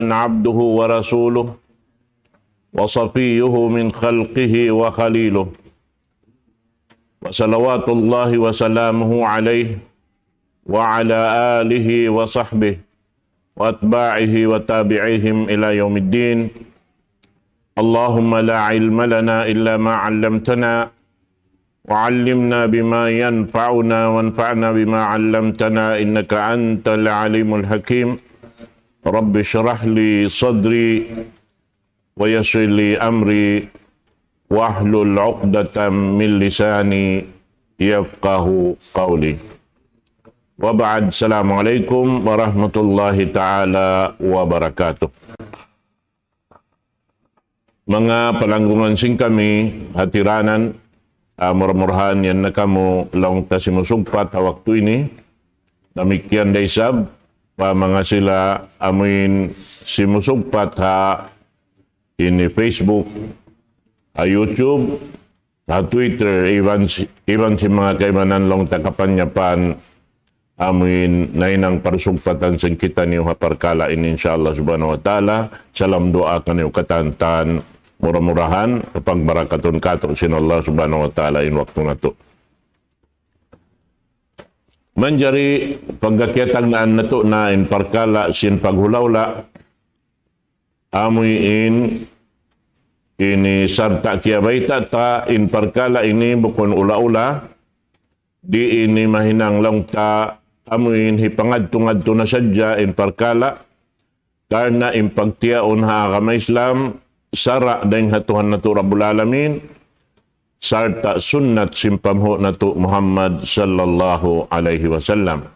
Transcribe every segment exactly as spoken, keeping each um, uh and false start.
عبده ورسوله وصفيه من خلقه وخليله، وصلوات الله وسلامه عليه وعلى آله وصحبه وأتباعه وتابعيهم إلى يوم الدين. اللهم لا علم لنا إلا ما علمتنا، وعلمنا بما ينفعنا، وانفعنا بما علمتنا، إنك أنت العليم الحكيم. رب اشرح لي صدري ويسر لي أمري واحلل عقدة من لساني يفقه قولي. وبعد، السلام عليكم ورحمة الله تعالى وبركاته. Manga palanggungan sin kami, hatiranan, ah, mura-murahan yan na kamu laung ta simusugpat ha waktu ini. Damikkiyan da isab pa manga sila amuin simusugpat ha ini Facebook, ha YouTube, ha Twitter, iban si, iban sin manga kaibanan laung ta kapanyapan, amuin nahinang parsugpatan sin kitaniyu ha parkala' ini, insya Allah subhanahu wa ta'ala. Salam duwaa kaniyu katan-katan, mura-murahan pagbarakatun katu' sin Allah subhanahu wa ta'ala in waktu natu'. Manjari pagkakiyatagnaan natu' na in parkala' sin paghula'-hula', amuin ini sarta' kiyabayta' ta in parkala' ini bukun hula'-hula', di' ini mahinang laung ta amuin hipangadtu-ngadtu na sadja in parkala', karna' in pagtiyaun ha agama Islam, sara' dayn ha Tuhan natu' Rabbul Alamin, sarta' sunnat sin panghu' natu' Muhammad sallallahu alayhi wasallam.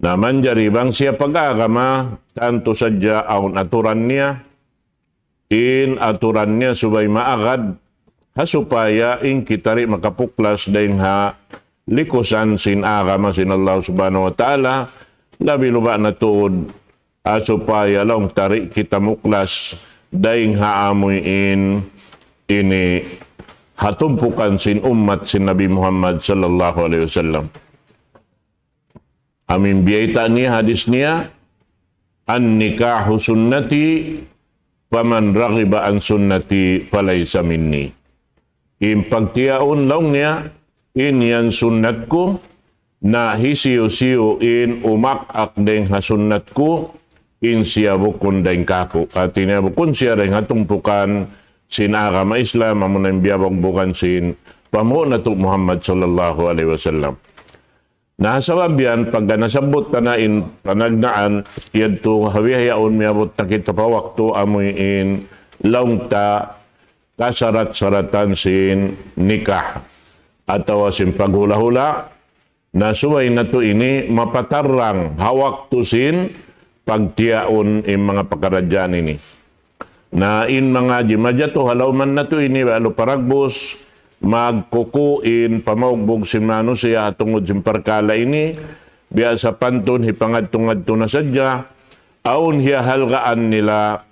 Na manjari bang siya pag-agama, tantu sadja awn aturan niya, in aturan niya subay maagad, ha supaya in kita di' makapuklas dayn ha likusan sin agama sin Allah subhanahu wa ta'ala, labi-labi na tuud, ha supaya laung ta di' kita muklas dayn ha amuin ini ha tumpukan sin ummat sin Nabi Muhammad sallallahu alayhi wasallam. Amuin biyayta' niya, hadis niya, النكاح سنتي فمن رغب عن سنتي فليس مني. In pagtiyaun laung niya, in yan sunnat ku, na hisiyu-siyu in umak-ak dayn ha sunnat ku, in siya bukun dayn kāku'. Hāti niya bukun siya dayn ha tumpukan sin agama Islam, amuna in biyabugbugan sin panghu' natu' Muhammad sallallahu alayhi wasallam. Na sabab yan, pagka nasabbut ta na in panagnaan, yadtu ha bihaun miyabut na kita pa waktu amuin laung ta kasarat-saratan sin nikah atawa sin paghula'-hula', na subay natu' ini mapatarrang ha waktu sin pagtiyaun in manga pakaradjaan ini. Na in manga jimajatu ha lawman natu' ini, balu paragbus, magkuku' in pamaugbug sin manusiya' tungud sin parkala' ini, biya' sapantun hipangadtu-ngadtu na sadja, awn hiyahalgaan nila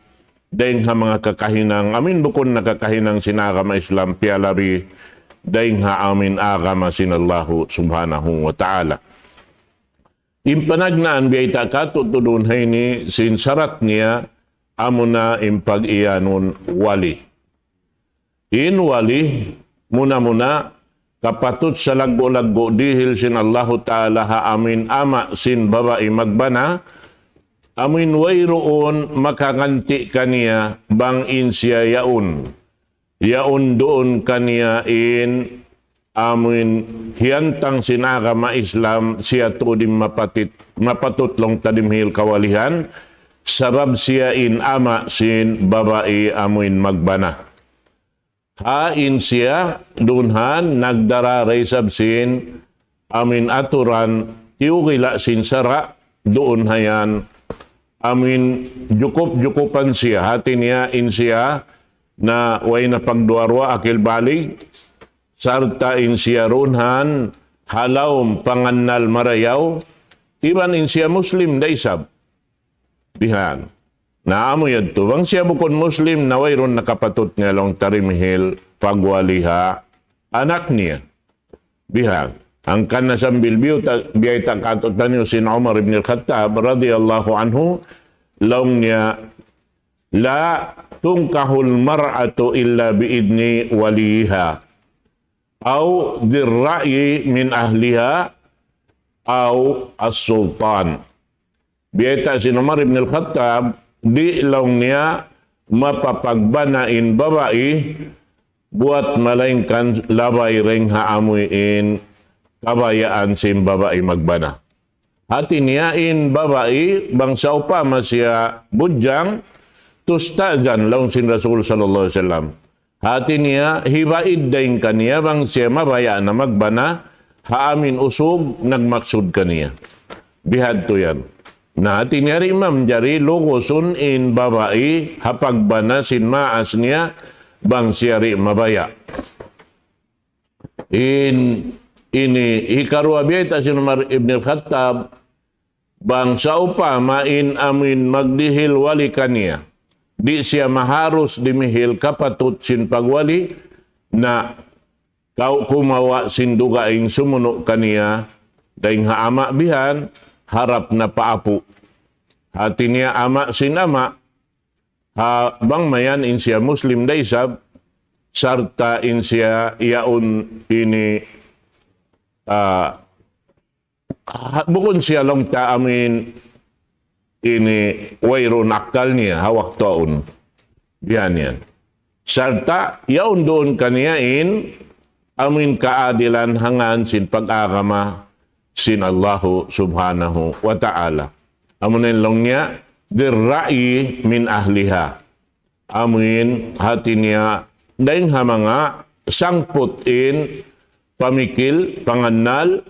dayn ha manga kakahinang, amuin bukun na kakahinang sin agama Islam, piyalabi dayn ha amuin agama sin Allahu subhanahu wa ta'ala. In panagnaan biyayta' katu' tudun ha ini sin sarat niya, amuna in pag-iyanun wali. In wali, muna-muna, kapatut salaggu'-laggu' dihil sin Allahu ta'ala ha amuin ama' sin babai magbana, amuin wayruun makaganti' kaniya bang in siya yaun. Yaun duun kaniya in amuin hiyantang sin agama Islam, siya tuud in mapatit-, mapatut laung ta dimihil kawalihan, sabab siya in ama' sin babai amuin magbana. Ha in siya duun han nagdara da isab sin amuin aturan tiyugila' sin sara' duun ha yan. Amuin jukup-jukupan siya. Hāti niya in siya na way na pagduwa-ruwa akil balig, sarta' in siya duun han ha lawm pangannal marayaw, iban in siya Muslim da isab. Bihan. Na amu yadtu, bang siya bukun Muslim, na wayruun na kapatut niya laung ta dimihil pagwali ha anak niya. Bihan. Hangkan na sambil biyuta-, biyayta' katu'taniyu sin Umar ibn al-Khattab radiyallahu anhu, laung niya, لا تنكح المرأة إلا بإذن وليها أو ذي الرأي من أهلها أو السلطان. Biyayta' sin Umar ibn al-Khattab, di' laung niya mapapagbana in babai buwat malaingkan labay dayn ha amuin kabayaan sin babai magbana. Hati niya in babai, bang sawpama siya budjang, تستأذن, laung sin Rasul sallallahu alayhi wasallam. Hati niya, hibaid dayn kaniya bang siya mabaya' na magbana, ha amuin usug nagmaksud kaniya. Bihadtu yan. Na hati niya di' manjari lugusun in babai ha pagbana sin maas niya, bang siya di' mabaya'. In, ini, hikaruwa biyayta' sin Umar ibn al-Khattab, bang sawpama in amuin magdihil wali kaniya, di' siya maharus dimihil kapatut sin pagwali, na kaw kumawa' sin dugaing sumunu' kaniya, dayn ha ama' bihan, harap na pa apu'. Hati niya ama' sin ama', ha, bang mayan in siya Muslim da isab, sarta' in siya yaun ini, ah, ha, bukun siya laung ta amuin ini wayruun akkal niya, ha waktu yaun. Biya' yan. Sarta' yaun duun kaniya in amuin kaadilan ha ngan sin pag-agama sin Allahu subhanahu wa ta'ala. Amuna in laung niya, ذي الرأي من أهلها. Amuin hati niya, dayn ha manga sangput in pamikil, pangannal,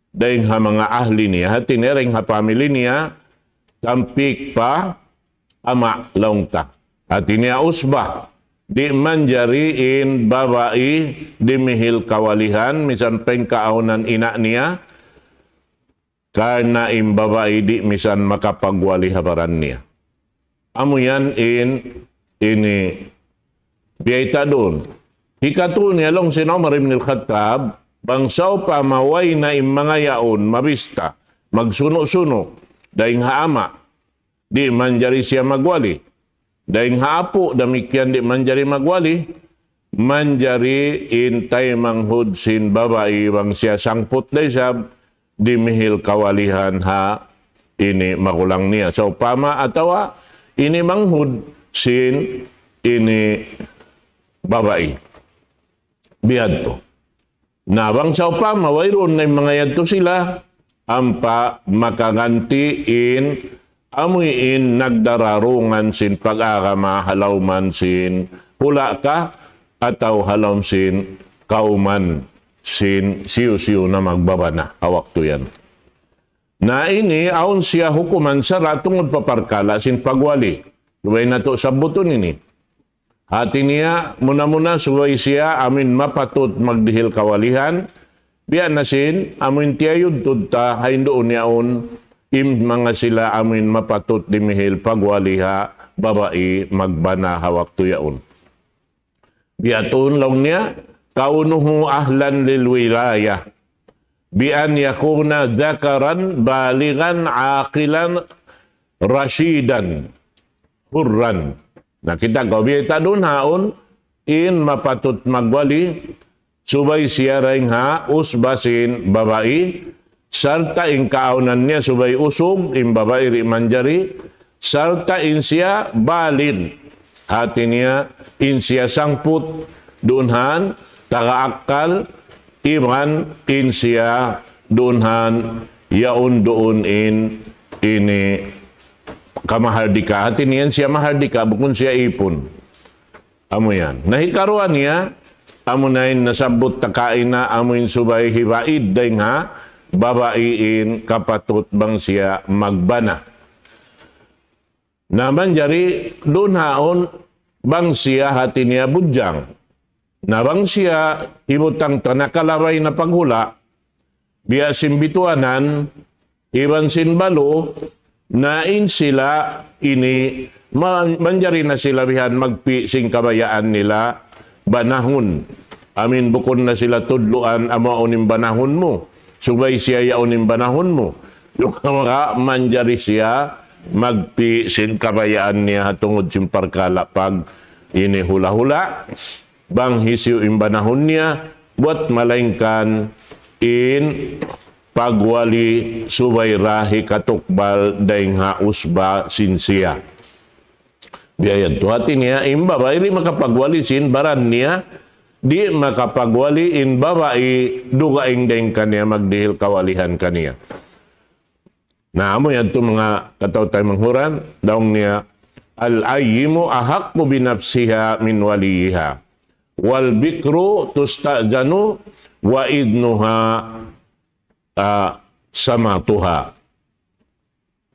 dayn ha manga ahli niya. Hati niya, dayn ha family niya, tampik pa ama' laung ta. Hati niya usba. Di' manjari in babai dimihil kawalihan, misan pa in kaawnan ina' niya, karna' in babai di' misan makapagwali ha baran niya. Amu yan in, ini, biyayta' duun. Hikatu niya laung sin Umar ibn al-Khattab, bang sawpama way na in manga yaun, mabista, magsunu'-sunu', dayn ha ama', di' manjari siya magwali. Dayn ha apu', damikkiyan di' manjari magwali. Manjari in taymanghud sin babai bang siya sangput da isab, dimihil kawalihan ha ini magulang niya. Sawpama atawa ini manghud sin ini babai. Bihadtu. Na bang sawpama wayruun na in manga yadtu sila, ampa makaganti in amuin nagdararungan sin pag-agama ha lawm sin hula' ka atawa ha lawm sin kawman sin hisiyu-siyu na magbabana ha waktu yan. Na ini awn siya hukuman sara' tungud pa parkala' sin pagwali. Subay natu' sabbutun ini. Hati niya, muna-muna subay siya amuin mapatut magdihil kawalihan, biya' na sin amuin tiyayudtud ta ha hinduun yaun, in manga sila amuin mapatut dimihil pagwali ha babai magbana ha waktu yaun. Biya' tuud laung niya, كونه أهلا للولاية بأن يكون ذكرا بالغا عاقلا رشيدا حرا. Na kita' kaw biyayta' duun haun, in mapatut magwali, subay siya dayn ha usba sin babai, sarta' in kaawnan niya subay usug, in babai di' manjari, sarta' in siya balig. Hati niya, in siya sangput, duun han, taga akkal, iban in siya duun han, yaun duun in ini kamahardika. Hati niya in siya mahardika, bukun siya ipun. Amu yan. Na hikaruwa niya, amu na in nasabbut ta kaina, amu in subay hibaid dayn ha babai in kapatut bang siya magbana. Na manjari duun haun bang siya hati niya budjang. Na bang siya hibutang ta nakalabay na paghula', biya' sin bituanan, iban sin balu, na in sila ini, ma-, manjari na sila bihan magpi' sin kabayaan nila banahun. Amuin bukun na sila tudluan amu yaun in banahun mu. Subay siya yaun in banahun mu. Yung maka manjari siya magpi' sin kabayaan niya ha tungud sin parkala' pag ini hula-hula, bang hisiyu in banahun niya, buat malaingkan in pagwali subay da hikatukbal dayn ha usba sin siya. Biya' yadtu. Hati niya, in babai di' makapagwali sin baran niya, di' makapagwali in babai dugaing dayn kaniya magdihil kawalihan kaniya. Na, amu yadtu manga kataw-taymanghuran, laung niya, الأيم أحق بنفسها من وليها، والبكر تستأذن وإذنها، ah, سماطها.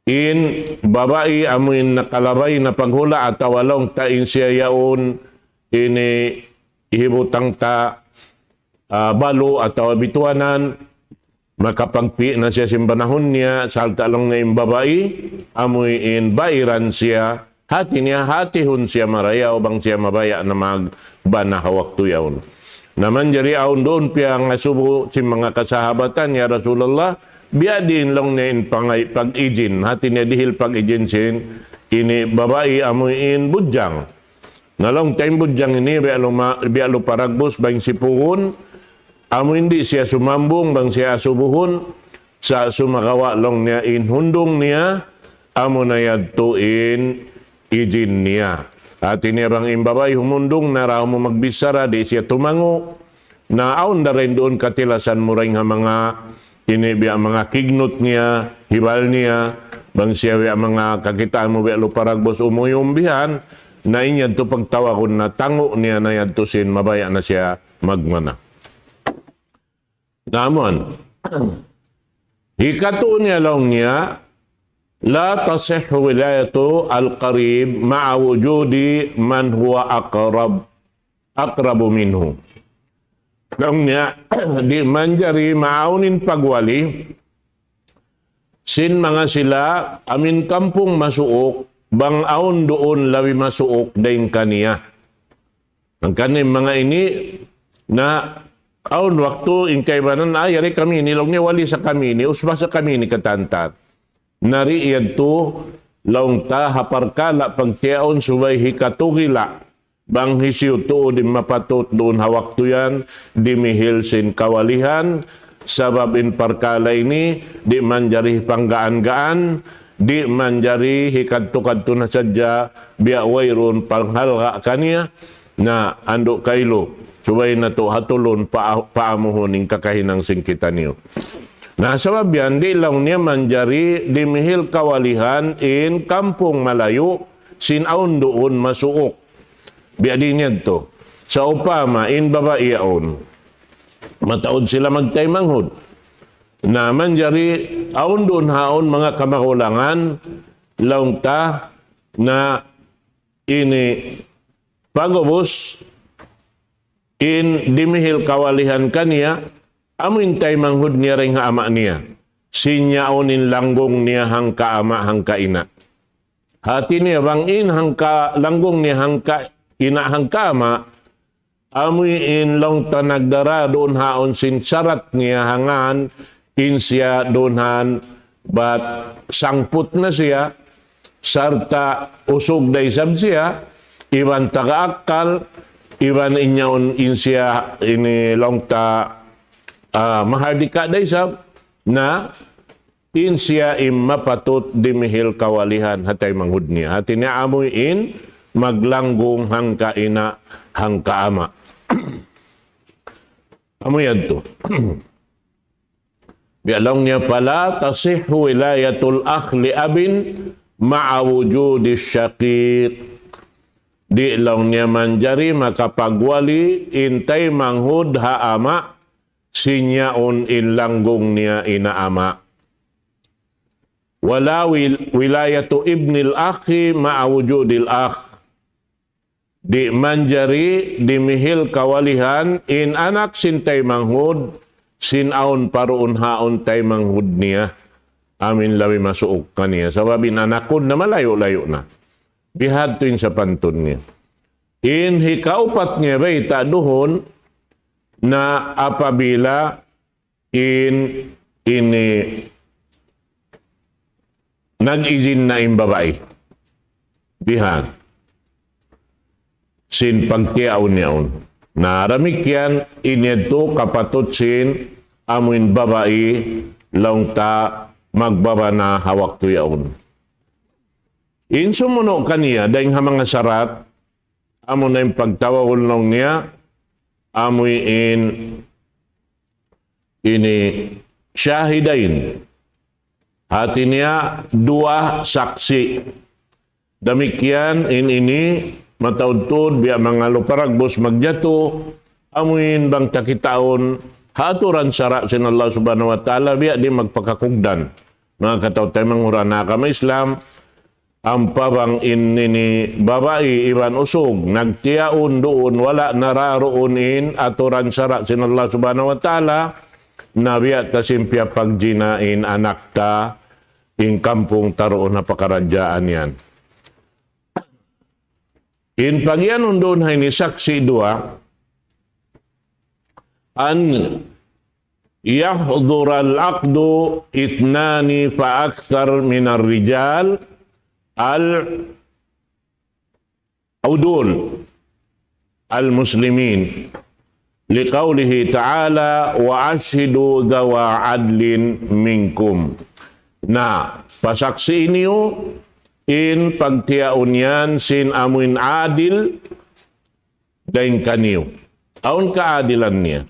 In babai amu in nakalabay na paghula' atawa laung ta in siya yaun ini hibutang ta, ah, balu' atawa bituanan, makapagpi' na siya sin banahun niya, sarta' laung niya in babai, amu in bairan siya, hati niya, hatihun siya marayaw bang siya mabaya' na magbana ha waktu yaun. Na manjari awn duun piyangasubu sin manga kasahabatan, "Ya Rasulullah, biya' diin laung niya in pangay pag-ijin, hati niya dihil pag-ijin sin ini babai amu in budjang." Na laung ta in budjang ini biya' luma-, biya' lupa dagbus bang sipugun, amu in di' siya sumambung bang siya asubuhun, sa' sumagawa' laung niya in hundung niya, amu na yadtu in ijin niya. Hati niya bang in babai humundung na daw mu magbichara, di' siya tumangu', na awn da dayn duun katilasan mu dayn ha manga ini biya' manga kignut niya, hibal niya, bang siya biya' manga kakitaan mu biya' lupa dagbus umuyum bihan, na in yadtu pagtawagun na tangu' niya na yadtu sin mabaya' na siya magmana. Na amu yan. Hikatu niya laung niya, لا تصح ولاية القريب مع وجود من هو أقرب أقرب منه. Laung niya, di' manjari maawn in pagwali sin manga sila amu in kampung masuuk, bang awn duun labi masuuk dayn kaniya. Hangkan in manga ini na awn waktu in kaibanan, "Ah, yari kami ini," laung niya, "wali sa kami ini, usba sa kami ini katantan." Na di' yadtu laung ta ha parkala' pagtiyaun subay hikatugila' bang hisiyu tuud in mapatut duun ha waktu yan, dimihil sin kawalihan, sabab in parkala' ini di' manjari panggaan-gaan, di' manjari hikadtu-kadtu na sadja, biya' wayruun panghalga' kaniya, na andu' kailu, subay natu' hatulun pa-, paamuhun in kakahinang sin kitaniyu. Na sabab yan, di' laung niya manjari dimihil kawalihan in kampung malayu' sin awn duun masuuk. Biya' diin yadtu. Sawpama in babai yaun, mataud sila magtaymanghud. Na manjari awn duun ha awn manga kamagulangan, laung ta na ini pag'ubus in dimihil kawalihan kaniya, amu in taymanghud niya dayn ha ama' niya. Sin yaun in langgung niya hangka ama', hangka ina'. Hati niya bang in hangka langgung niya hangka ina', hangka ama', amu in laung ta nagdara duun ha awn sin sarat niya ha ngan, in siya duun han bat sangput na siya, sarta' usug da isab siya, iban taga akkal, iban in yaun in siya ini laung ta, ah, mahardika da isab, na in siya in mapatut dimihil kawalihan ha taymanghud niya. Hati niya amu in maglanggung hangka ina', hangka ama'. Amu yadtu. Biya' laung niya, فلا تصح ولاية الأخ لأب مع وجود الشقيق. Di' laung niya manjari makapagwali in taymanghud ha ama', sin yaun in langgung niya ina' ama'. ولا ول-، ولاية ابن الأخ مع وجود الأخ. Di' manjari dimihil kawalihan in anak sin taymanghud, sin awn pa duun ha awn taymanghud niya, amu in labi masuuk kaniya. Sabab in anakud na malayu'-layu' na. Bihadtu in sapantun niya. In hikaupat niya bayta' duun na apabila in ini nag-izin na in babai. Bihan. Sin pagtiyaun yaun. Na damikkiyan, in yadtu kapatut sin amuin babai laung ta magbaba na ha waktu yaun. In sumunu' kaniya, dayn ha manga sarat, amu na in pagtawagun laung niya, amuin ini shahidain. Hati niya duwa saksi'. Damikkiyan in ini mataud-tud biya' manga lupa ragbus magjatu, amuin bang ta kitaun ha aturan sara' sin Allah Subhanahu wa Ta'ala biya' di' magpakakugdan. Manga kataw-taymanghuran ha agama Islam, ampa bang in ini babai iban usug nagtiyaun duun wala' nararuun in aturan sara' sin Allah Subhanahu wa Ta'ala, na biya' ta sin piyapagjina in anak ta, in kampung ta duun ha pakaradjaan yan. In pagiyanun duun ha ini saksi' duwa, أن يحضر العقد اثنان فأكثر من الرجال العدول المسلمين، لقوله تعالى: وأشهدوا ذوي عدل منكم. Na, pasaksi'i niyu in pagtiyaun yan sin amuin adil dayn kaniyu. Awn kaadilan niya.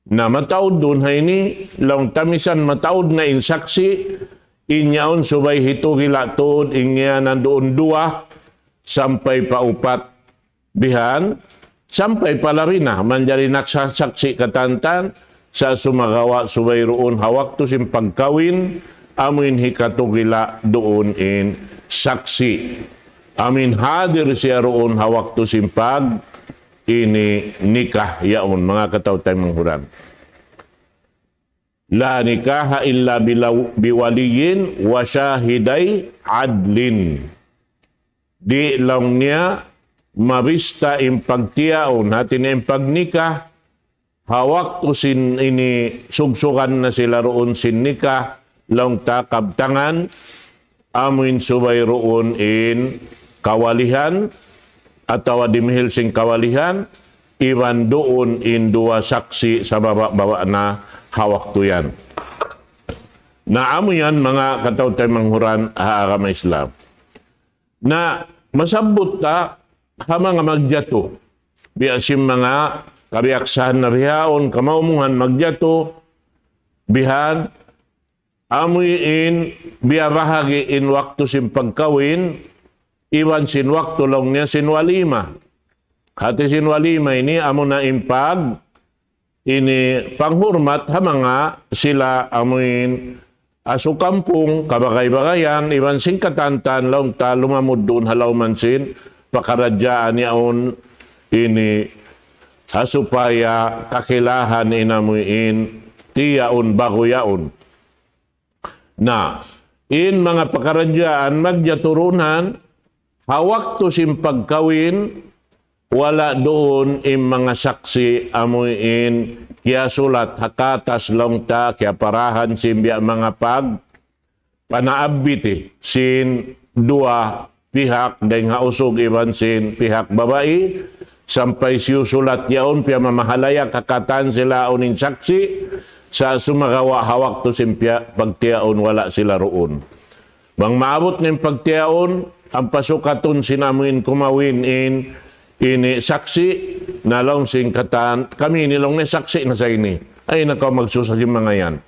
Na mataud duun ha ini, laung ta misan mataud na in saksi', in yaun subay hitugila' tuud, in ngiyanan duun duwa, sampay pa upat. Bihan, sampay pa labi na, manjari nagsasaksi' katantan, sa' sumagawa' subay duun ha waktu sin pagkawin, amuin hikatugila' duun in saksi'. Amuin hadir siya duun ha waktu sin pag ini nikah yaun, manga kataw-taymanghuran. لا نكاح إلا بلو-، بولي وشاهدي عدل. Di' laung niya mabista in pagtiyaun, hati niya in pagnikah, ha waktu sin ini sugsugan na sila duun sin nikah, laung ta kabtangan, amuin subay duun in kawalihan, atawa dimihil sin kawalihan, iban duun in duwa saksi' sababa'-baba' na ha waktu yan. Na amu yan manga kataw-taymanghuran ha agama Islam. Na masabbut ta ha manga magjatu. Biya' sin manga kabiyaksahan na bihaun, kamaumuhan magjatu, bihan, amuin biya' bahagi' in waktu sin pagkawin, iban sin waktu laung niya sin walima. Hati sin walima ini amuna in pag ini panghurmat ha manga sila amuin asu kampung, kabagay-bagayan, iban sin katantan laung ta lumamud duun ha lawm sin pakaradjaan yaun ini ha supaya kakilahan in amuin tiyaun bagu yaun. Na, in manga pakaradjaan magjatu duun ha waktu sin pagkawin, wala' duun in manga saksi' amuin kiyasulat ha katas laung ta kiyaparahan sin biya' manga pag panaabiti sin duwa pihak, dayn ha usug iban sin pihak babai, sampay siyusulat yaun, piyamamahalaya' ha katan sila awn in saksi', sa' sumagawa' ha waktu sin piya-, pagtiyaun wala' sila duun. Bang maabut na in pagtiyaun, ampa sukatun sin amuin kumawin in ini saksi', na laung sin katan, kami ini laung niya saksi' na sa ini. Ay, na kaw magsusa sin manga yan.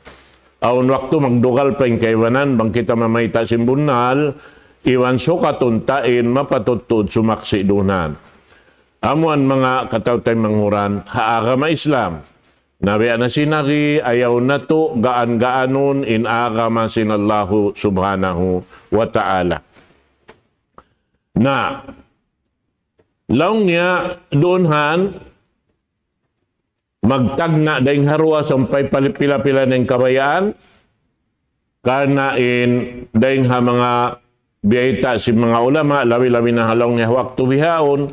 Awn waktu magdugal pa in kaibanan, bang kita mamayta' sin bunnal, iban sukatun ta in mapatut tuud sumaksi' duun. Amu yan manga kataw-taymanghuran ha agama Islam. Na biya' na sin agi, ayaw natu' gaan-gaanun in agama sin Allahu Subhanahu wa Ta'ala. Na, laung niya duun ha magtagna' dayn ha duwa sampay pali-, pila-pila na in kabayaan, karna' in dayn ha manga biyayta' sin manga ulama, labi-labi na ha laung niya waktu bihaun,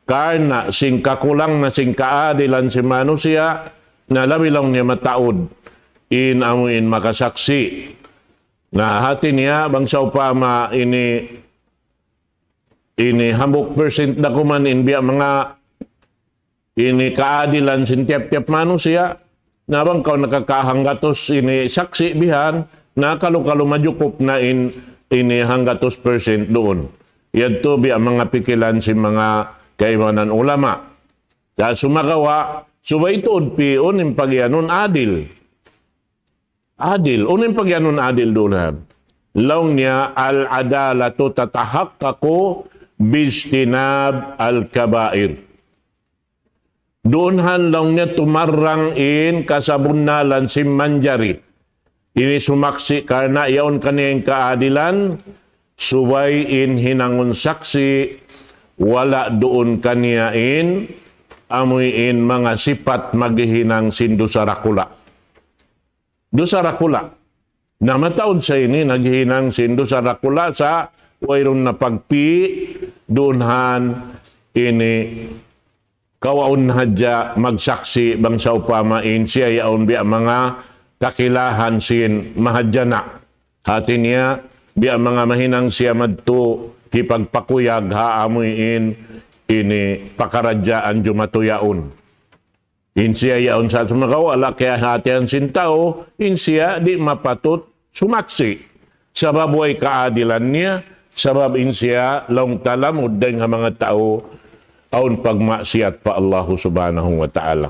karna' sin kakulang na sin kaadilan sin manusiya', na labi laung niya mataud in amuin makasaksi'. Na hati niya, bang sawpama ini, ini hambuuk percent da kuman in biya' manga ini kaadilan sin tiyap-tiyap manusiya', na bang kaw nakakawa' hanggatus ini saksi' bihan, na kalu-kalu majukup na in, ini hanggatus percent duun. Yadtu biya' manga pikilan sin manga kaibanan ulama. Sa' sumagawa', subay tuud pi'un in pagiyanun adil. Adil. Unu in pagiyanun adil duun? Laung niya, العدالة تتحقق باجتناب الكبائر. Duun han laung niya tumarrang in kasabunnalan sin manjari. Ini sumaksi' karna' yaun kaniya in kaadilan, subay in hinangun saksi', wala' duun kaniya in, amuin manga sipat maghihinang sin dusa dakula'. Dusa dakula'. Na mataud sa ini naghinang sin dusa dakula' sa' wayruun na pagpi' duun han ini kawaun hadja magsaksi' bang sawpama in siya yaun biya' manga kakilahan sin mahadjana'. Hati niya biya' manga mahinang siya madtu hipagpakuyag ha amuin ini pakaradjaan jumatu yaun. In siya yaun sa' sumagawa' wala' kiyahatihan sin tau, in siya di' mapatut sumaksi'. Sabab way kaadilan niya, sabab in siya laung ta lamud dayn ha manga tau awn pagmaksiyat pa Allahu Subhanahu wa Ta'ala.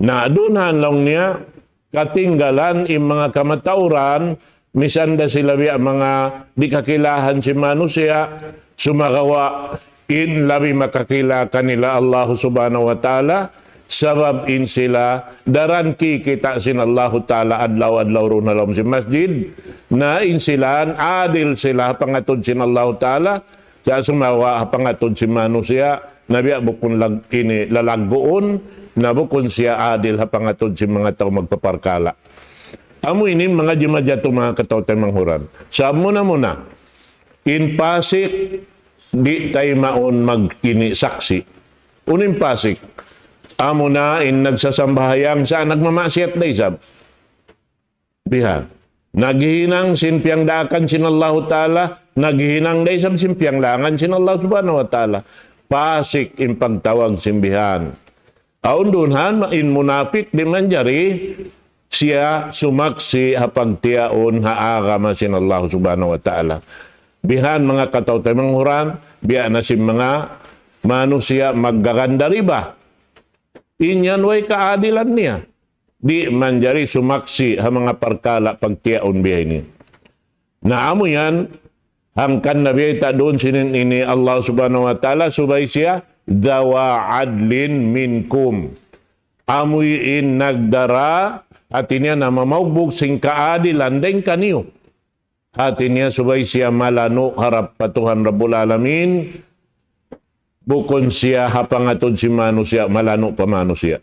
Na duun han laung niya, katinggalan in manga kamatauran, misan da sila biya' manga di' kakilahan sin manusiya', sumagawa' in labi makakila kanila Allahu Subhanahu wa Ta'ala, sabab in sila daran kikita' sin Allahu Ta'ala adlaw-adlaw duun ha lawm sin masjid, na in sila adil sila pangatud sin Allahu Ta'ala, sa' sumagawa' ha pangatud sin manusiya', na biya' bukun lag-, ini lalagguun, na bukun siya adil ha pangatud sin manga tau magpaparkala'. Amu ini manga jimatu manga kataw-taymanghuran. Sa' muna-muna, in pasik, di' taymaun mag-ini saksi'. Unu in pasik? Amuna in nagsasambahayang sa' nagmamaksiyat da isab. Bihan. Naghihinang sin piyangdaakan sin Allahu Ta'ala, naghihinang da isab sin piyanglangan sin Allah Subhanahu wa Ta'ala. Pasik in pagtawag sin bihan. Awn duun han, in munapik di' manjari, siya sumaksi' ha pagtiyaun ha agama sin Allah Subhanahu wa Ta'ala. Bihan manga kataw-taymanghuran, biya' na sin manga manusiya' maggaganda riba. In yan way kaadilan niya. Di' manjari sumaksi' ha manga parkala' pagtiyaun biya' ini. Na amu yan, hangkan na biya' ta duun sin ini Allah Subhanahu wa Ta'ala, subay siya, ذوى عدل منكم. Amu in nagdara, hati niya na mamaugbug sin kaadilan dayn kaniyu. Hati niya subay siya malanu' harap pa Tuhan Rabbul Alamin, bukun siya ha pangatud sin manusiya', malanu' pa manusiya'.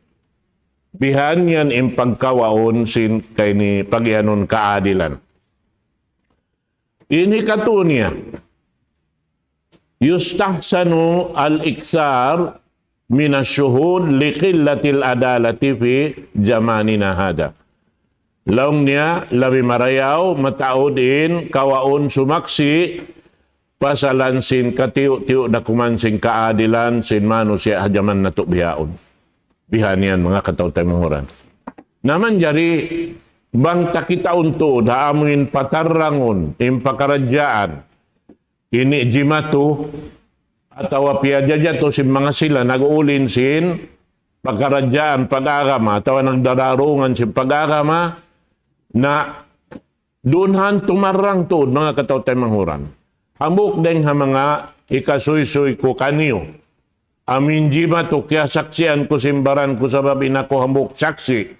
Bihan yan in pagkawaun sin kayni pagiyanun kaadilan. Ini katu' niya. يستحسن الإكثار من الشهود لقلة العدالة في زماننا هذا. Laung niya, labi marayaw, mataud in, kawaun sumaksi', pasalan sin katiyu'-tiyu' da kuman sin kaadilan, sin manusiya' ha jaman natu' bihaun. Bihan yan, manga kataw-taymanghuran. Na manjari, bang ta kitaun tuud, ha amu in patarrangun, in pakaradjaan, ini jimatu, atawa piyajajatu sin manga sila, nag-uulin sin, pakaradjaan, pag-agama, atawa nagdararungan sin pag-agama, na duun han tumarrang tuud, manga kataw-taymanghuran. Hambuuk dayn ha manga hikasuysuy ku kaniyu. Amu in jimatu kiyasaksian ku sin baran ku sabab in aku hambuuk saksi'.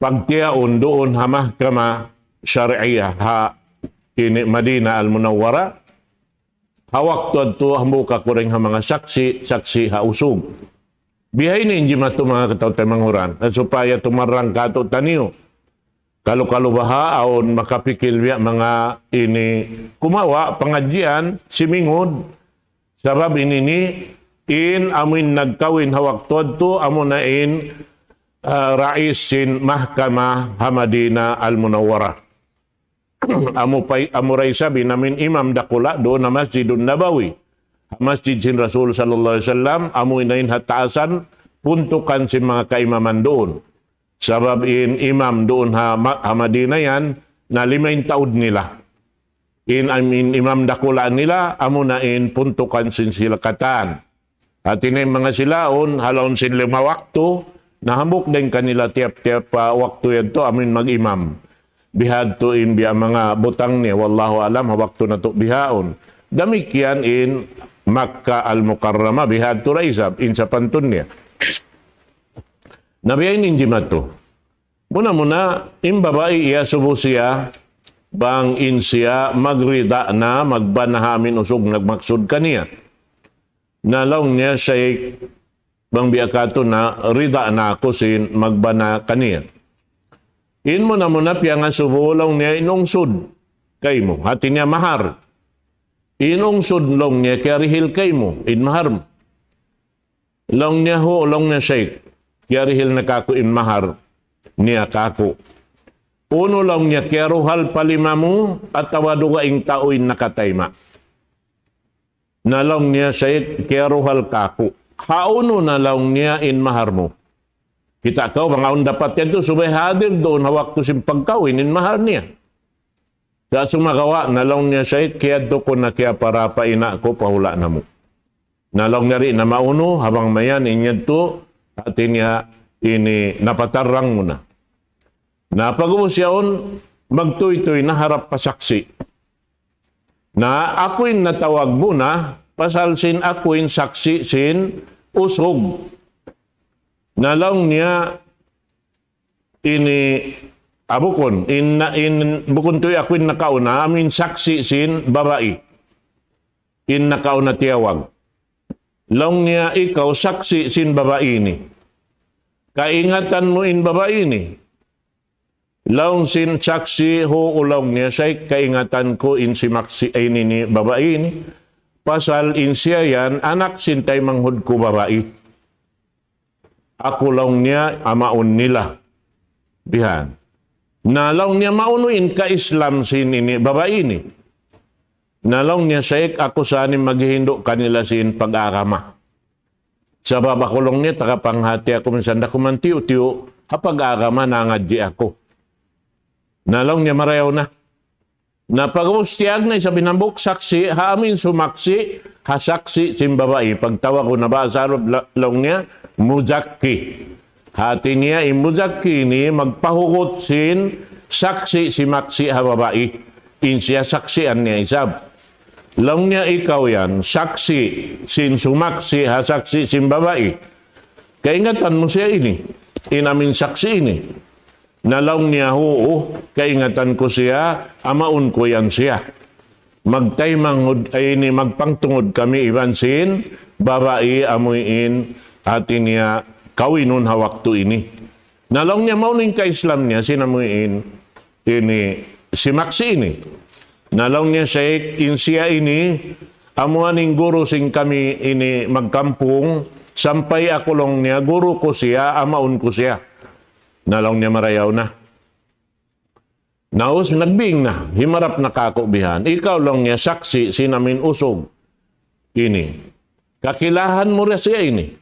Pagtiyaun duun ha mahkama syariah ha ini Madinah Al-Munawwarah. Ha waktu yadtu hambuuk aku dayn ha manga saksi', saksi' ha usug. Bihaini in jimatu manga kataw-taymanghuran. Na supaya tumarrang katu'taniyu. Kalu-kalu baha' awn makapikil biya' manga ini kumawa' pangadjian, simingud. Sabab ini ini, in amuin nagkawin ha waktu yadtu, amuna in ah, rais sin mahkamah ha Madinah Al-Munawwarah. Amu pay, amu ra isab in amin imam dakula' duun ha Masjidun Nabawi. Masjid sin Rasul sallallahu alayhi wasallam, amu in ain ha taasan, puntukan sin manga kaimaman duun. Sabab in imam duun ha, Ma-, ha Madinah yan, na lima in taud nila. In, in imam dakula' nila, amu na in puntukan sin sila katan. Hati niya in manga sila yaun, ha lawm sin lima waktu, na hambuuk dayn kanila tiyap-tiyap, ah, waktu yadtu amu in mag-imam. Bihadtu in biya' manga butang niya, wallahu alam, ha waktu natu' bihaun. Damikkiyan in Makkah Al-Mukarramah, bihadtu ra isab, in sapantun niya. Na biya' ini in jimatu. Muna-muna, in babai iyasubu siya, bang in siya magrida na, magbana ha amin usug nagmaksud kaniya. Na laung niya, Shaykh, bang biya' katu' na, rida na aku sin magbana kaniya. In muna-muna piyangasubu laung niya in ungsud kaymu. Hati niya mahar. In ungsud laung niya kiyarihil kaymu, in mahar mu. Laung niya, hu, laung niya, Shaykh, kiyarihil na kaku' in mahar niya kaku'. Unu laung niya, kiyaruhal pa lima mu, atawa dugaing tau in nakatayma'. Na laung niya, Shaykh, kiyaruhal kaku'. Hawnu na laung niya in mahar mu? Kita' kaw, bang awn dapat yadtu, subay hadir duun ha waktu sin pagkawin in mahar niya. Sa' sumagawa' na laung niya, Shaykh, kiyadtu ku na kiyapara pa ina' ku pa hula' namu'. Na laung niya di' na maunu, ha bang mayan in yadtu, hati niya ini napatarrang mu na. Na pag'ubus yaun, magtūy-tūy na harap pa saksi'. Na aku in natawag muna, pasal sin aku in saksi' sin usug. Na laung niya ini, ah, bukun, in, in, bukun tuud aku in nakauna, amu in saksi' sin babai. In nakauna tiyawag. Laung niya, ikaw saksi' sin babai ini. Kaingatan mu in babai ini? Laung sin saksi', hu, laung niya, Shaykh, kaingatan ku in simaksi' ini, ini babai ini. Pasal in siya yan, anak sin taymanghud ku babai. Aku laung niya, amaun nila. Bihan. Na laung niya, maunu in ka-Islam sin ini babai ini? Na laung niya, Shaykh, aku sa ini maghihindu' kanila sin pag-agama. Sabab aku laung niya, taga panghati aku, minsan da ku man tiyu'-tiyu', ha pag-agama nangadji' aku. Na laung niya, marayaw na. Na pag'ubus tiyag na isab in hambuuk saksi', ha amu in sumaksi', ha saksi' sin babai. Pagtawag ku na bahasa Arab, la-, laung niya, muzakki. Hati niya, in muzakki ini magpahugut sin saksi' simaksi' ha babai. In siya saksian niya isab. Laung niya, ikaw yan, saksi' sin sumaksi' ha saksi' sin babai. Kaingatan mu siya ini, in amu in saksi' ini? Na laung niya, huu, kaingatan ku siya, amaun ku yan siya. Magtaymanghud, ay ini, magpangtungud kami iban sin babai amu in hati niya kawinun ha waktu ini. Na laung niya, maunu in ka-Islam niya sin amu in ini simaksi' ini? Na laung niya, Shaykh, in siya ini, amu in guru sin kami ini magkampung, sampay aku laung niya, guru ku siya, amaun ku siya. Na laung niya, marayaw na. Na ubus nagbing na, himarap na kaku' bihan. Ikaw laung niya saksi' sin amu in usug ini. Kakilahan mu ra siya ini?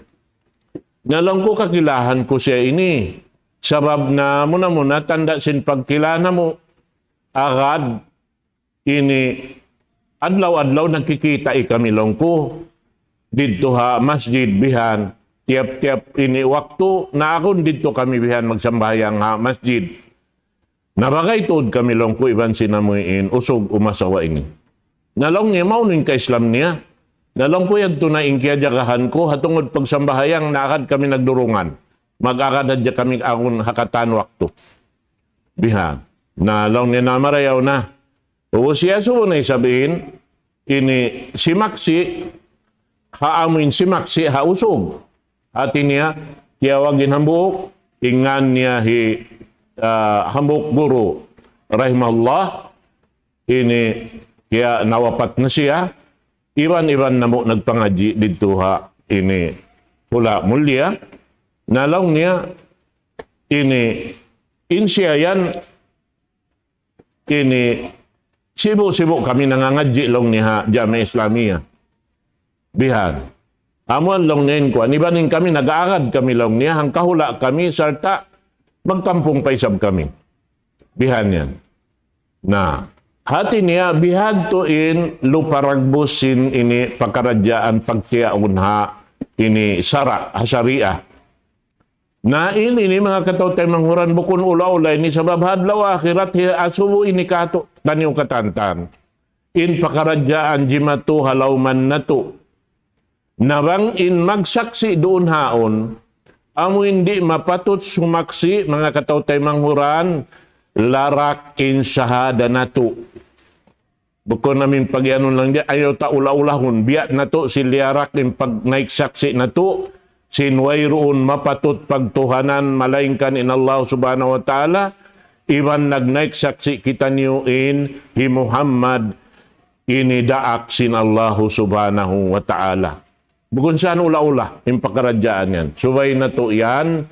Na laung ku kakilahan ku siya ini. Sabab na muna-muna tanda' sin pagkilala mu agad ini adlaw-adlaw nagkikita' kami laung ku. Didtu ha masjid bihan. Tiyap-tiyap ini waktu na aku didtu kami bihan magsambahayang ha masjid. Nabagay tuud kami laung ku iban sin amu in usug umasawa ini. Na laung niya, maunu in ka-Islam niya? Na laung ku, yadtu na in kiyajagahan ku, ha tungud pagsambahayang, na agad kami nagdurungan. Mag-agad hadja kami agun ha katan waktu. Bihan. Na laung niya, na marayaw na. Ubus siya subu na isab in, ini simaksi', ha amu in simaksi' ha usug. Hati niya, tiyawag in hambuuk, in ngan niya hi, ah, hambuuk guru, rahimahullah, ini kiya nawapat na siya, iban-iban namu' nagpangadji' didtu ha ini hula' mulliya, na laung niya, ini, in siya yan, ini, sibu'-sibu' kami nangangadji' laung niya ha Jamiah Islamiyah. Bihan. Amuan laung niya in kuwan. Iban in kami nag-aagad kami laung niya, hangkahula' kami, sarta' magkampung pa isab kami. Bihan yan. Na, hati niya, bihadtu in luparagbus sin ini pakaradjaan pagtiyaun ha ini sara', ha sariah. Na in ini manga kataw-taymanghuran bukun ula-ula ini sabab ha adlaw akhirat hi asubu ini katu' taniyu katantan. In pakaradjaan jimatu ha lawman natu'. Na bang in magsaksi' duun haun, amu in di' mapatut sumaksi' manga kataw-taymanghuran, larak in sahada natu'. Bukun amin pagiyanun laung di', ayaw ta ula-ulahun. Biya' natu' sin liyarak in pagnaik saksi' natu', sin wayruun mapatut pagtuhanan malaingkan in Allah Subhanahu wa Ta'ala, iban nagnaik saksi' kitaniyu in hi Muhammad ini daak sin Allah Subhanahu wa Ta'ala. Bukun sa yan ula-ula, in pakaradjaan yan. Subay natu' yan,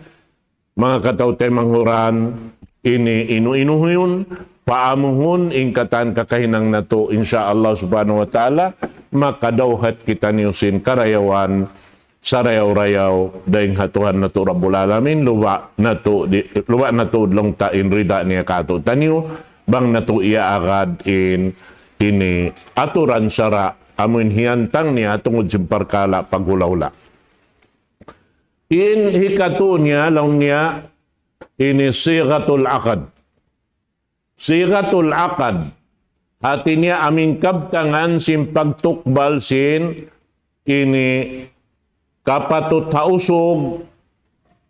manga kataw-taymanghuran, ini inu-inuhun, paamuhun, in katan kakahinang natu', insya Allah Subhanahu wa Ta'ala, makadawhat kitaniyu sin karayawan, sarayaw-rayaw, dayn ha Tuhan natu' Rabbul Alamin, luba' natu', di, luba' natu' laung ta in rida niya katu'taniyu, bang natu' iyaagad in, ini, aturan sara', amu in hiyantang niya, tungud sin parkala' paghula-hula. In hikatu niya, laung niya, ini sighatul aqad. Sighatul aqad. Hati niya amin kabtangan sin pagtukbal sin ini kapatut ha usug,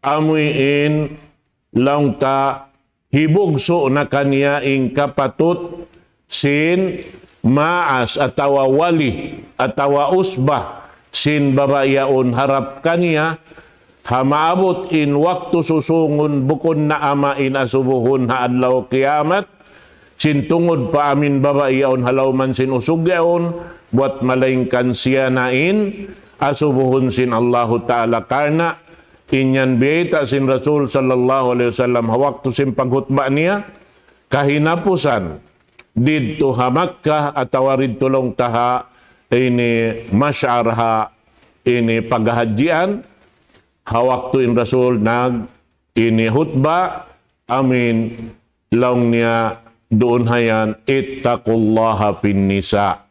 amu in laung ta hibugsu' na kaniya in kapatut sin maas atawa wali atawa usbah sin babai yaun harap kaniya, ha maabut in waktu susungun bukun na ama' in asubuhun ha adlaw kiyamat, sin tungud pa amin babai yaun ha lawman sin usug yaun, buwat malaingkan siya na in asubuhun sin Allahu Ta'ala karna' in yan biyayta' sin Rasul sallallahu alayhi wasallam ha waktu sin paghutba niya, kahinapusan, didtu ha Makkah atawa didtu laung ta ha ini Mash'ar ha ini paghahadjian, ha waktu in Rasul nag ini hutba, amin laung niya duun ha yan, اتقوا الله في النساء.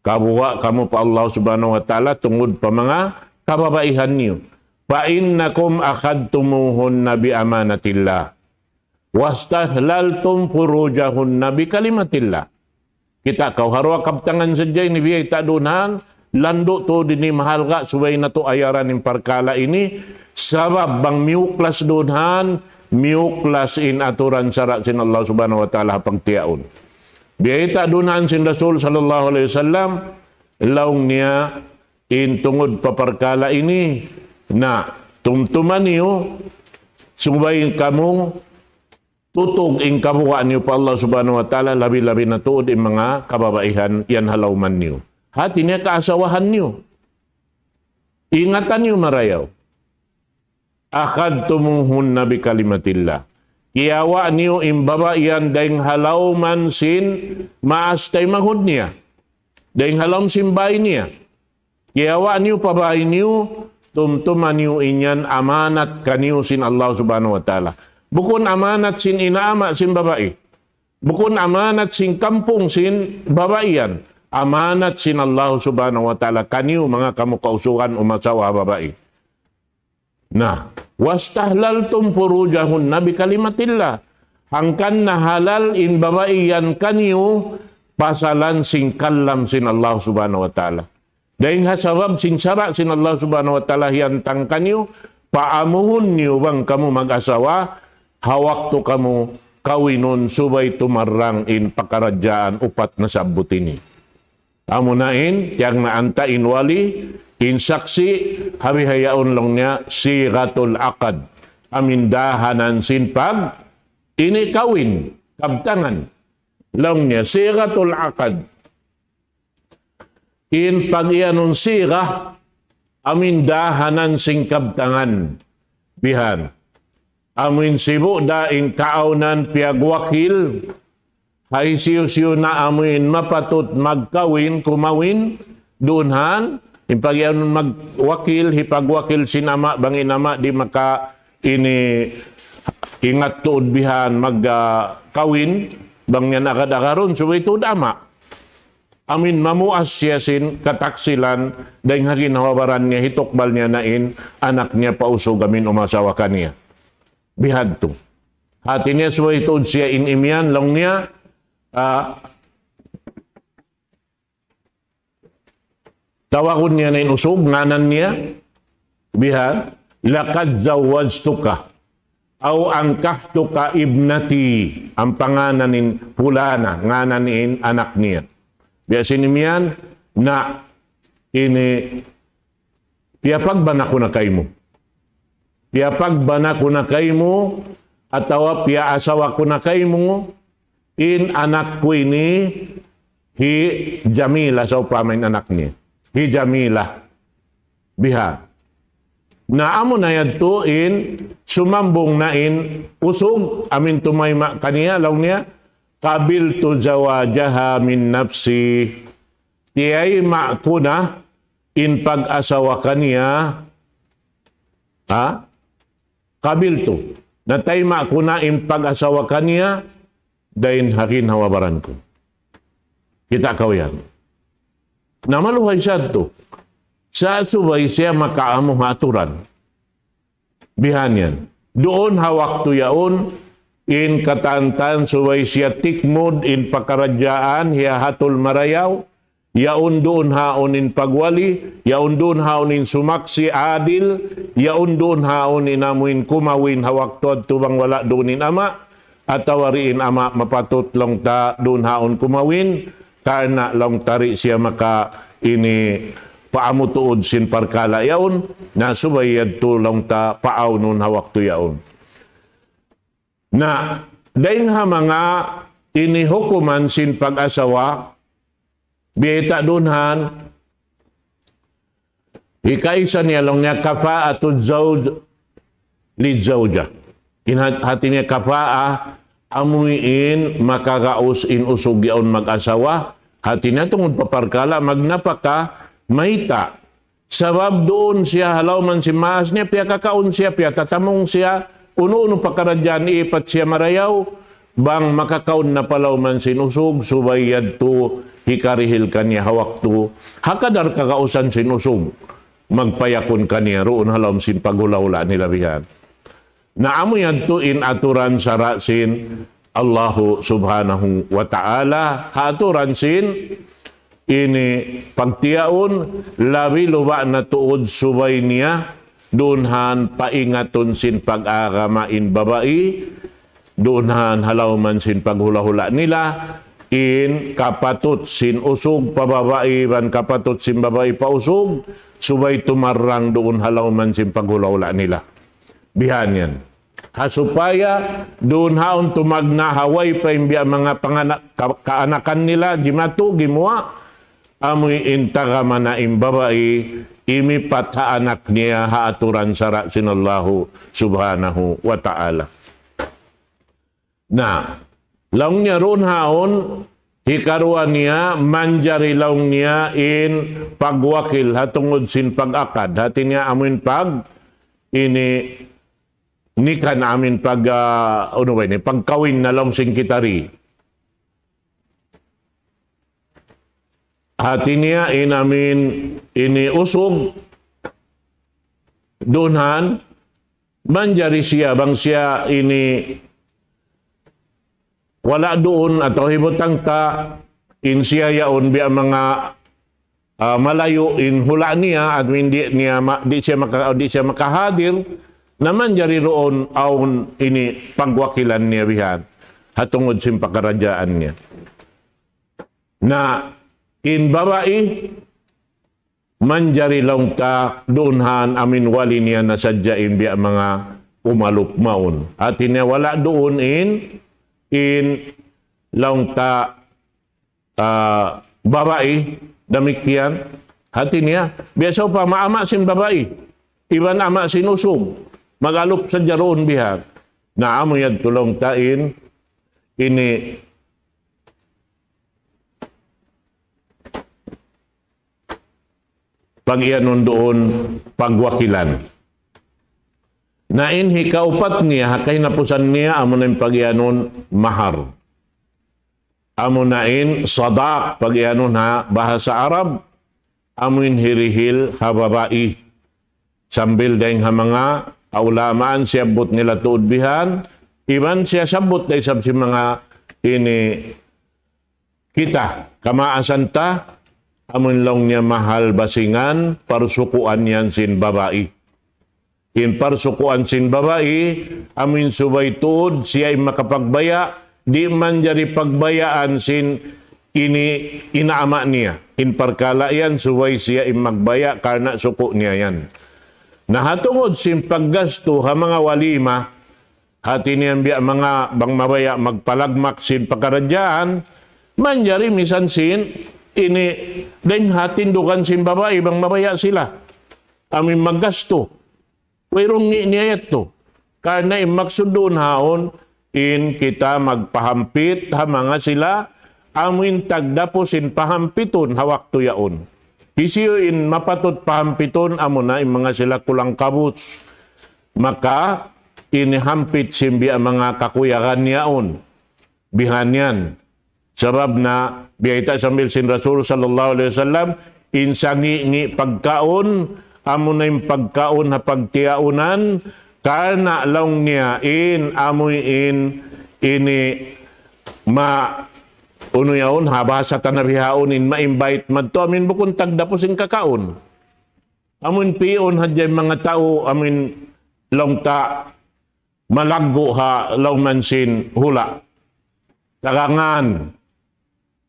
Kabuga' kamu pa Allah Subhanahu wa Ta'ala tungud pa manga kababaihan niyu. فإنكم أخذتموهن بأمانة الله واستحللتم فروجهن بكلمة الله. Kita' kaw, ha duwa kabtangan sadja ini biyayta' duun haun, landu' tuud ini mahalga', subay natu' ayaran in parkala' ini, sabab bang miyuklas duun haun, miyuklas in aturan sara' sin Allah Subhanahu wa Ta'ala ha pagtiyaun. Biyayta' duun haun sin Rasul sallallahu alayhi wasallam, laung niya in tungud pa parkala' ini, na tumtuma niyu, subay kamu tutug in kabuga' niyu pa Allah Subhanahu wa Ta'ala, labi-labi na tuud in manga kababaihan yan ha lawman niyu. Hati niya kaasawahan niyu. Ingatan niyu marayaw. أخذتموهن بكلمة الله. Kiyawa' niyu in babai yan dayng ha lawman sin maas taymanghud niya. Dayng ha lawm sin bāy niya. Kiyawa' niyu pa bāy niyu, tumtuma niyu in yan amanat kaniyu sin Allah Subhanahu wa Ta'ala. Bukun amanat sin ina' ama' sin babai. Bukun amanat sin kampung sin babai yan. Amanat sin Allah Subhanahu wa Ta'ala kaniyu manga kamu kausugan umasawa babai. Na, واستحللتم فروجهن بكلمة الله. Hangkan na halal in babai yan kaniyu pasalan sin kalam sin Allah Subhanahu wa Ta'ala. Dayng ha sabab sin sara' sin Allah Subhanahu wa Ta'ala hiyantang kaniyu, paamuhun niyu bang kamu mag-asawa, ha waktu kamu kawinun subay tumarrang in pakaradjaan upat nasabbut ini. Amuna in, tiyagnaan ta in wali, in saksi', ha bihaun laung niya, صيغة العقد. Amin dahanan sin pag, ini kawin, kabtangan. Laung niya, صيغة العقد. In pag-iyanun sigha, amin dahanan sin kabtangan. Bihan. amuin sibu' da in kaawnan piyagwakil, ha hisiyu-siyu na amuin mapatut magkawin, kumawin, duun han, in pagiyanun magwakil, hipagwakil sin ama', bang in ama' di' maka ini ingat tuud bihan mag, ah, kawin, bang yan agad-agarun, subay tuud ama'. Amuin mamuas siya sin kataksilan, dayng ha ginhawa-baran niya, hitukbal niya na in anak niya pa usug amuin umasawa kaniya. Bihadtu. Hati niya subay tuud siya in imiyan, laung niya, ah, tawagun niya na in usug, ngānan niya, bihan, لقد زوجتك أو أنكحتك ابنتي. Ampa ngānan in pulana, ngānan in anak niya. Biya' sin imiyan, na ini, piyapagban aku na kaymu. Piyapagban aku na kaymu, atawa piyaasawa ku na kaymu, in anak ku ini, hi Jamila, sawpama in anak niya. Hi Jamila. Biha. Na amuna yadtu in sumambung na in usug, amuin tumayma' kaniya, laung niya, قبلت زواجها من نفسي. Tiyayma' ku na in pag-asawa kaniya, ha? قبلت. Na tayma' ku na in pag-asawa kaniya, dayn ha ginhawa-baran ku. Kita' kaw yan. Na maluhay sadtu. Sa' subay siya makaamu ha aturan. Bihan yan. Duun ha waktu yaun, in katantan subay siya tikmud, in pakaradjaan, hiyahatul marayaw, yaun duun haun in pagwali, yaun duun haun in sumaksi' adil, yaun duun haun in amuin kumawin ha waktu yadtu bang wala' duun in ama', atawa di' in ama' mapatut laung ta duun haun kumawin, karna' laung ta di' siya maka ini paamu tuud sin parkala' yaun, na subay yadtu laung ta paawnun ha waktu yaun. Na, dayn ha manga ini hukuman sin pag-asawa, biyayta' duun han, hikaisa niya laung niya كفاءة الزوج للزوجة. In hat-, hati niya kafa'a, amuin makagaus in usug yaun mag-asawa, hati niya tungud pa parkala' magnapaka, mayta'. Sabab duun siya ha lawm sin maas niya, piyakakaun siya, piyatatamung siya, unu-unu pakaradjaan iipat siya marayaw, bang makakaun na pa lawm sin usug, subay yadtu hikarihil kaniya ha waktu, ha kadar kagausan sin usug, magpayakun kaniya duun ha lawm sin paghula'-hula' nila bihan. Na amu yadtu in aturan sara' sin Allahu Subhanahu wa Ta'ala, ha aturan sin ini pagtiyaun, labi-labi na tuud subay niya, duun han paingatun sin pag-agama in babai, duun han ha lawm sin paghula'-hula' nila, in kapatut sin usug pa babai, iban kapatut sin babai pa usug, subay tumarrang duun ha lawm sin paghula'-hula' nila. Bihan yan. Ha supaya duun haun tumagna' ha way pa in biya' manga pangana-, ka-, kaanakan nila, jimatu, gimuwa', amuin tagama na in babai, imipat ha anak niya ha aturan sara' sin Allahu Subhanahu wa Ta'ala. Na, laung niya duun haun, hikaruwa niya, manjari laung niya in pagwakil ha tungud sin pag-akad. Hati niya amuin pag, ini, nikah na amuin pag, ah, unu ba ini, pagkawin na laung sin kita di. Hati niya in amuin ini usug, duun han, manjari siya, bang siya ini wala' duun atawa hibutang ta, in siya yaun biya' manga, ah, malayu' in hula' niya, at di' niya ma-, di' siya maka-, di' siya makahadir, na manjari duun awn ini pagwakilan niya bihan, ha tungud sin pakaradjaan niya. Na in babai, manjari laung ta duun han amuin wali niya na sadja in biya' manga umalup mawn. Hati niya wala' duun in, in laung ta, ah, babai, damikkiyan. Hati niya, biya' sawpama ama' sin babai, iban ama' sin usug, mag-alup sadja duun bihan. Na amu yadtu laung ta in ini pag-iyanun duun pagwakilan. Na in hikaupat niya, ha kahinapusan niya, amu na in pag-iyanun mahar. Amu na in sadaq, pag-iyanun ha bahasa Arab, amu in hirihil ha babai. Sambil dayng ha manga kaulamaan siyabbut nila tuud bihan, iban siyasabbut da isab sin manga ini kita, kamaasan ta, amun laung niya mahal basingan, parsukuan yan sin babai. In parsukuan sin babai, amun subay tuud, siya in makapagbaya', di' manjari pagbayaan sin ini ina' ama' niya. In parkala' yan, subay siya in magbaya', karna' suku' niya yan. Na ha tungud sin paggastu ha manga walima, hati niya biya' manga bang mabaya' magpalagmak sin pakaradjaan, manjari misan sin ini dayng ha tindugan sin babai bang mabaya' sila. Amu in maggastu. Wayruun ngi' niya yadtu. Karna' in maksud duun haun, in kita magpahampit ha manga sila, amu in tagdapu sin pahampitun ha waktu yaun. Hisiyu in mapatut pahampitun, amu na in manga sila kulang-kabus. Maka, ini hampit sin biya' manga kakuyagan yaun. Bihan yan. Sabab na, biyayta' sambil sin Rasul sallallahu alayhi wasallam, in sangi'-ngi' pagkaun, amu na in pagkaun ha pagtiyaunan, karna' laung niya in, amu in, ini, ma, unu yaun, ha bahasa ta na bihaun, in ma-invite madtu, amu in bukun tagdapu sin kakaun. Amu in pi'un hadja in manga tau, amu in laung ta, malaggu' ha lawm sin hula'. Tagangan.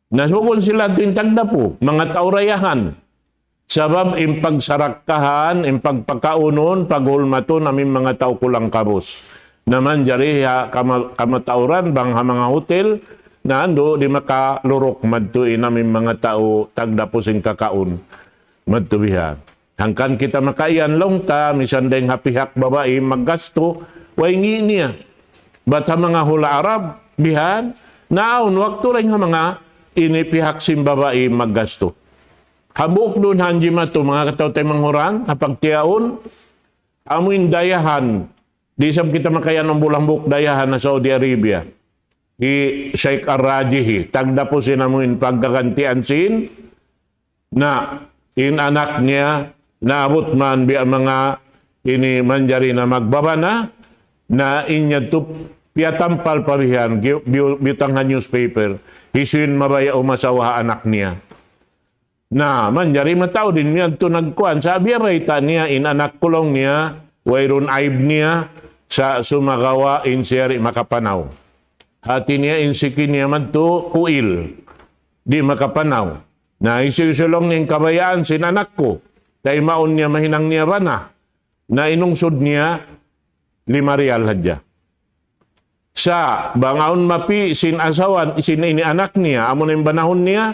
Na bukun sila tuud in tagdapu, manga tau dayahan. Sabab in pagsarakkahan, in pagpakaunun, paghulmatun, amu in manga tau kulang-kabus. Na manjari ha kama-, kamatauran, bang ha manga hotel, na andu' di' makaluruk madtu in amu in manga tau tagdapu sin kakaun. Madtu bihan. Hangkan kita makaiyan laung ta, misan dayng ha pihak babai maggastu, way ngi' niya. Bat ha manga hula' Arab, bihan, na awn waktu dayng ha manga ini pihak sin babai maggastu. Hambuuk duun hanji' madtu, manga kataw-taymanghuran, ha pagtiyaun, amu in dayahan, di' isab kita makaiyan hambuuk-hambuuk dayahan ha Saudi Arabia. Hi Sheikh Ar-Rajihi, tagdapu sin amu in pagkagantian sin, na in anak niya, naabut man biya' manga ini manjari na magbabana, na in yadtu piyatampal pa bihan, gi-, biyu-, biyutang ha newspaper, hisiyu in mabaya' umasawa ha anak niya. Na, manjari mataud in yadtu nagkuan, sa' biya' bayta' niya, in anak ku laung niya, wayruun aib niya, sa' sumagawa' in siya di' makapanaw. Hati niya in siki niya madtu kuil, di' makapanaw. Na hisiyu-siyu laung niya in kabayaan sin anak ku, taymaun niya mahinang niya bana. Na in ungsud niya, lima riyal hadja. Sa' bang awn mapi' sin asawa, sin ini anak niya, amu na in banahun niya,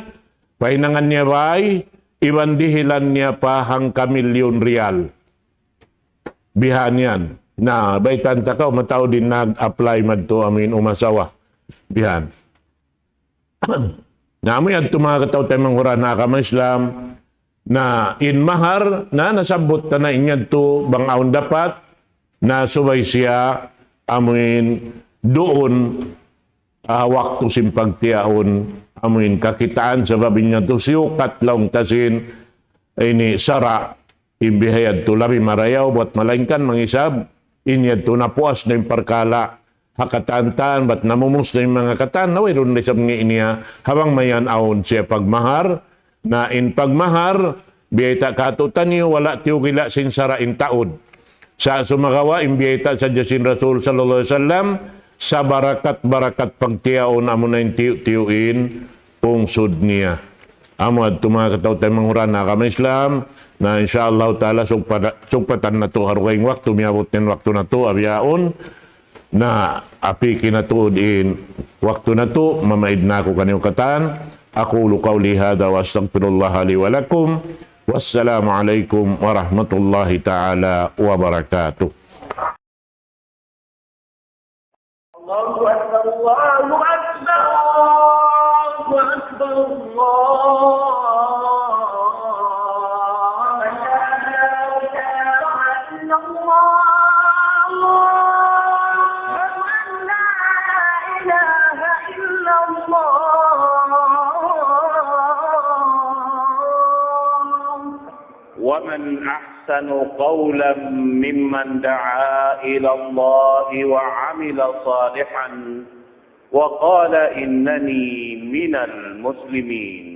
pahinangan niya bay, iban dihilan niya pa hangka milyun riyal. Bihan yan. Na, baytaan ta kaw, mataud in nag-apply madtu amu in umasawa. Bihan. Na amu yadtu manga kataw-taymanghuran ha agama Islam, na in mahar, na nasabbut ta na in yadtu bang awn dapat, na subay siya amu in duun, ah, waktu sin pagtiyaun, amu in kakitaan, sabab in yadtu siyukat laung ta sin ini sara', in biha yadtu labi marayaw, bat malaingkan mangisab, in yadtu napuas na in parkala', ha katan-tan, bat namumus na in manga katan, na wayruun da isab ngi' niya, ha bang mayan awn siya pagmahar, na in pagmahar, biyayta' katu'taniyu, wala' tiyugila' sin sara' in taud. Sa' sumagawa', in biyayta' sadja sin Rasul sallallahu alayhi wasallam, sabarakat-barakat pagtiyaun amu na in tiyu'-tiyu' in ungsud niya. Amu yadtu manga kataw-taymanghuran ha agama Islam. Na, insya Allah Ta'ala, sugpada-, sugpatan natu' ha dugaing waktu, miyabut in waktu natu', abiyaun. Na, apiki natu' in waktu natu', mamaid na aku kaniyu katan. أقول قولي هذا وأستغفر الله لي ولكم. والسلام عليكم ورحمة الله تعالى وبركاته. الله أكبر، الله أكبر، الله أكبر، الله أكبر. أشهد أن لا إله إلا الله. أشهد أن لا إله إلا الله. ومن أحسن قولا ممن دعا إلى الله وعمل صالحا وقال إنني من المسلمين.